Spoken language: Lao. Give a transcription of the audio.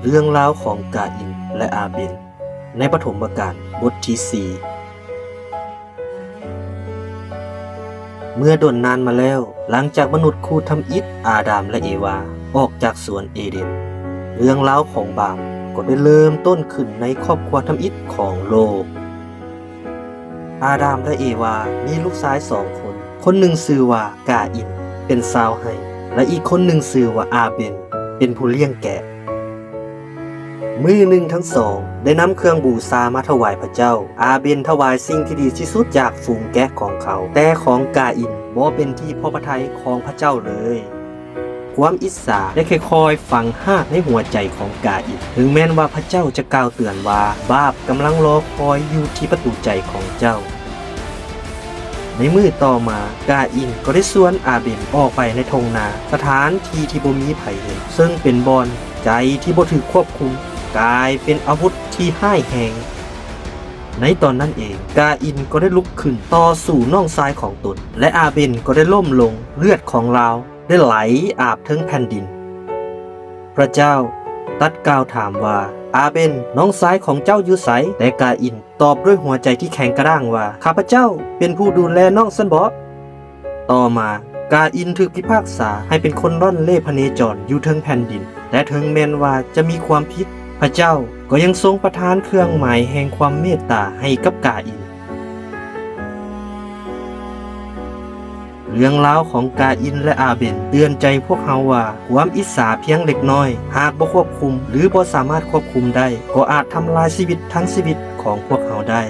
ເລື່ອງລາວຂອງກາອິນ ແລະ ອາເບນ ໃນປະຖົມມະການ ບົດທີສີ່. ເມື່ອດົນນານມາແລ້ວ, ຫຼັງຈາກມະນຸດຄູ່ທຳອິດ ອາດາມ ແລະ ເອວາ ອອກຈາກສວນເອເດນ, ເລື່ອງລາວຂອງບາບກໍໄດ້ເລີ່ມຕົ້ນຂຶ້ນໃນຄອບຄົວທຳອິດຂອງໂລກ. ອາດາມ ແລະ ເອວາ ມີລູກຊາຍສອງຄົນ, ຄົນໜຶ່ງຊື່ວ່າກາອິນ ເປັນຊາວໄຮ່ ແລະ ອີກຄົນໜຶ່ງຊື່ວ່າອາເບນ ເປັນຜູ້ລ້ຽງແກະ. ມື້ໜຶ່ງທັງສອງໄດ້ນຳເຄື່ອງບູຊາມາຖວາຍພະເຈົ້າ. ອາເບນຖວາຍສິ່ງທີ່ດີທີ່ສຸດຈາກຝູງແກະຂອງເຂົາ, ແຕ່ຂອງກາອິນບໍ່ເປັນທີ່ພໍພະໄທຂອງພະເຈົ້າເລີຍ. ຄວາມອິດສາໄດ້ຄ່ອຍໆຝັງຮາກໃນຫົວໃຈຂອງກາອິນ, ເຖິງແມ່ນວ່າພະເຈົ້າຈະກ່າວເຕືອນວ່າບາບກຳລັງລໍຄອຍຢູ່ທີ່ປະຕູໃຈຂອງເຈົ້າ. ໃນມື້ຕໍ່ມາ, ກາອິນກໍໄດ້ຊວນອາເບນອອກໄປໃນທົ່ງນາ, ສະຖານທີ່ທີ່ບໍ່ມີໃຜເຫັນ, ເຊິ່ງເປັນບ່ອນໃຈທີ່ບໍ່ຖືກຄວບຄຸມ, ກາຍເປັນອາວຸດທີ່ຮ້າຍແຮງ. ໃນຕອນນັ້ນເອງ, ກາອິນກໍໄດ້ລຸກຂຶ້ນຕໍ່ສູ້ນ້ອງຊາຍຂອງຕົນ, ແລະ ອາເບນກໍໄດ້ລົ້ມລົງ, ເລືອດຂອງລາວໄດ້ໄຫຼອາບເທິງແຜ່ນດິນ. ພະເຈົ້າຕັດກ່າວຖາມວ່າ, ອາເບນ, ນ້ອງຊາຍຂອງເຈົ້າຢູ່ໃສ? ແຕ່ກາອິນ ຕອບດ້ວຍຫົວໃຈທີ່ແຂງກະດ້າງວ່າ, ຂ້າພະເຈົ້າເປັນຜູ້ດູແລນ້ອງຊັ້ນເບາະ? ຕໍ່ມາ, ກາອິນຖືກພິພາກສາໃຫ້ເປັນຄົນລ່ອນເລ່ພະເນຈອນຢູ່ເທິງແຜ່ນດິນ, ແລະ ເຖິງແມ່ນວ່າຈະມີຄວາມຜິດ, ພະເຈົ້າກໍຍັງຊົງປະທານເຄື່ອງໝາຍແຫ່ງຄວາມເມດຕາໃຫ້ກັບກາອິນ. ເລື່ອງລາວຂອງກາອິນ ແລະ ອາເບນເຕືອນໃຈພວກເຮົາວ່າ ຄວາມອິດສາພຽງເລັກນ້ອຍ, ຫາກບໍ່ຄວບຄຸມ ຫຼື ບໍ່ສາມາດຄວບຄຸມໄດ້, ກໍອາດທຳລາຍຊີວິດທັງຊີວິດຂອງພວກເຮົາໄດ້.